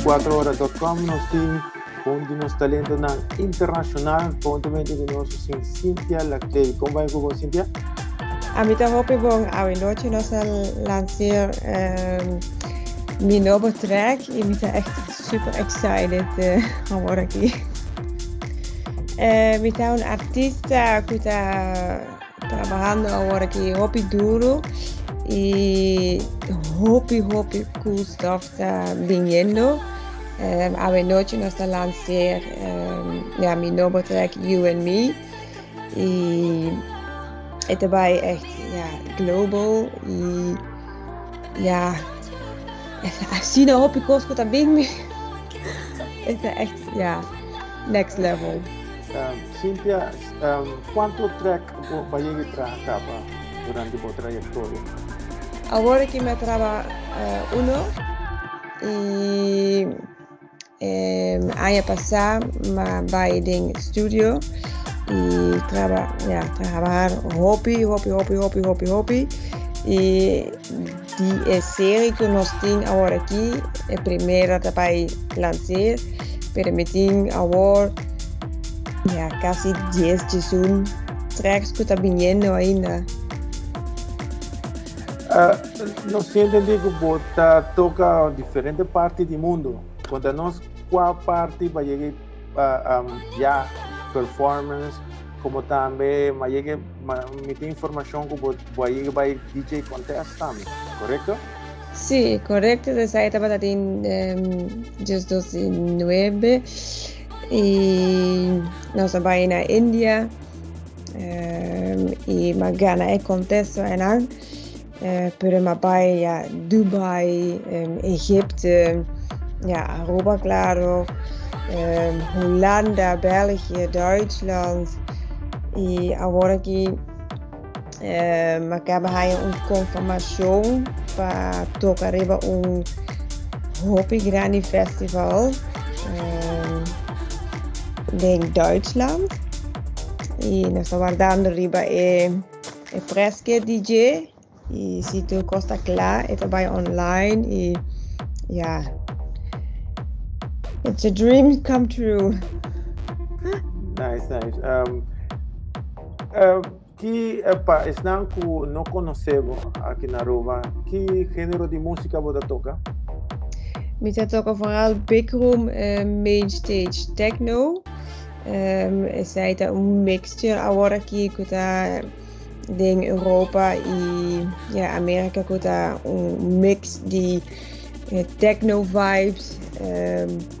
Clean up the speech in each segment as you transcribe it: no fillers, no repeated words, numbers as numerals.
24ora.com nos tin un di nos talentonan internacional conjuntamente cu nos sin Cynthia Laclay. Con bay cu bo, Cynthia? Ami ta hopi bon. Awe nochi nos a lanceer mi nobo track y mi ta echt super excited awor aki. Mi ta un artista cu ta trabahando awor aki hopi duro y hopi hopi cool stuff ta biniendo. Awe nochi nos ta lanceer ja, mi nobo track You and Me y e ta bay echt, ja, global y ja, asina hopi cos cu ta bin mi. E ta echt, ja, next level. Cynthia, cuanto track bo a yega di traha caba durante bo trayectoria? Awor aki mi a traha uno y aña pasa mi a bay den studio y traha, ja, traha hopi, hopi, hopi, hopi, hopi, hopi y di e serie cu nos tin awor aki, e primera ta bay lanceer, pero mi tin awor, ja, casi 10, 11 tracks cu ta biniendo ainda. Nos ta entende cu bo ta toca diferente parti di mundo. Conta nos cua parti bo a yega ya performance, como tambe m'a yega, mi tin informacion cu bo a yega bay DJ contest tambe, corecto? Si, corecto. Esaki tabata den 2009 y nos a bay na India y m'a gana e contest einan. Pero m'a bay, ja, Dubai, Egypte, ja, Aruba, claro, Hulanda, België, Duitsland y awor aki m'a caba haya un confirmacion pa toca riba un hopi grandi festival den Duitsland y nos ta wardando riba e press kit di dje y si tur cos ta cla e ta bay online y ja, it's a dream come true. Nice, nice. Ki pa esnan cu no conoce bo aki na Aruba, ki genero di musica bo ta toca? Mi ta toca vooral big room, main stage techno. Esey ta un mixture awor aki cu ta den Europa y, ja, America cu ta un mix di techno vibes,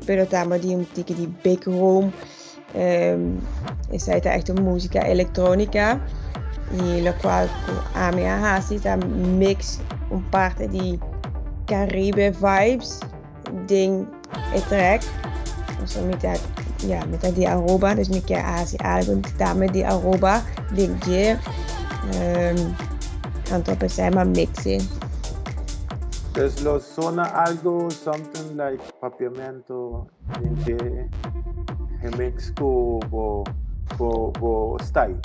pero tambe di un tiki di big room. Esey ta echt un musica electronica y locual cu ami a haci ta mix un parte di Caribe vibes den e track. So mi ta, ja, mi ta di Aruba, dus mi kier haci algo tambe di Aruba den dje. Anto pesey m'a mix e. Dus lo sona algo something like Papiamento den dje remix cu bo style?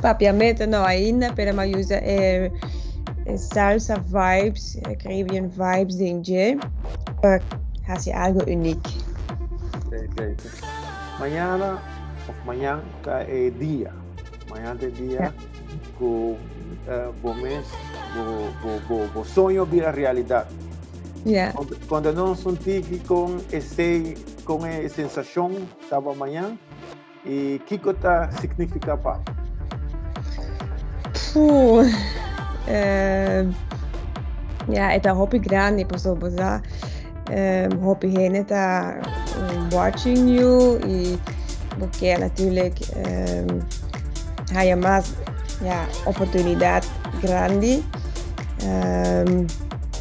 Papiamento no ainda, pero m'a usa e salsa vibes, Caribbean vibes den dje pa haci algo uniek. Great, great. Mañana of mañan ta e dia. Mañan ta e dia cu bo mes bo soño bira realidad. Conta nos un tiki con esey, con e sensacion taba mañan y kico ta significa pa bo. Puh, ja, e ta hopi grandi pasobra bo sa hopi hende ta watching you y bo kier natuurlijk haya mas, ja, oportunidad grandi.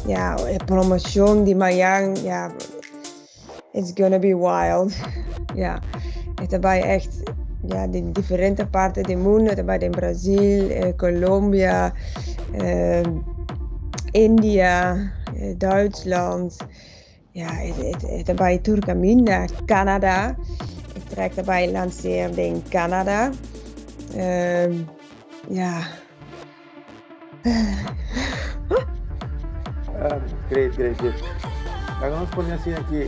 Ja, e promocion di mañan, ja, it's gonna be wild. Ja, e ta bay echt, ja, di diferente parte di mundo, e ta bay den Brasil, Colombia, India, Duitsland, ja, e ta bay tur caminda, Canada, e track ta bay lanceer den Canada. Ja. Great, great, great. Laga nos pone asina aki,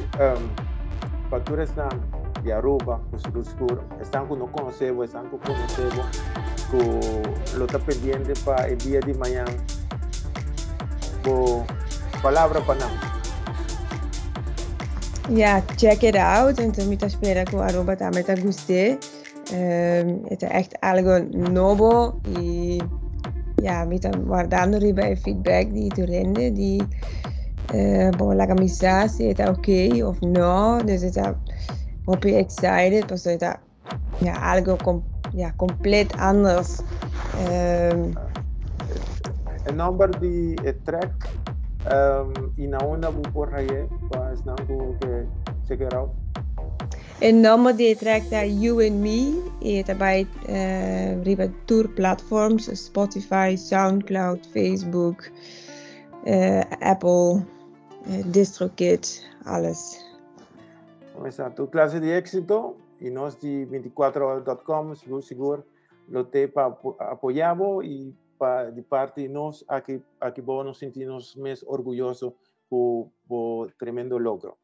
pa tur esnan di Aruba, ku sigur sigur, esnan ku no konosé bo, esnan ku konosé bo, ku lo ta pendiente pa e dia di mañan, bo palabra pa nan. Ja, check it out. Anto mi ta spera ku Aruba tambe ta gust'é. E ta echt algo nobo i ja, mi ta wardando riba e feedback di tur hende di bo laga mi sa si e ta oké of no. Dus e ta hopi excited pasobra e ta ja, algo com ja, compleet anders. E nomber di e track i na unda bo por haye pa esnan ku ke check it out? E nomber di e track ta You and Me i e ta bai riba tur platforms, Spotify, Soundcloud, Facebook, Apple, DistroKid, alles. Comenzá tur clase di éxito y nos di 24hora.com sigur sigur lo te pa apoyá bo y pa di parti nos aki aki bo nos sinti nos mes orguyoso ku bo tremendo logro.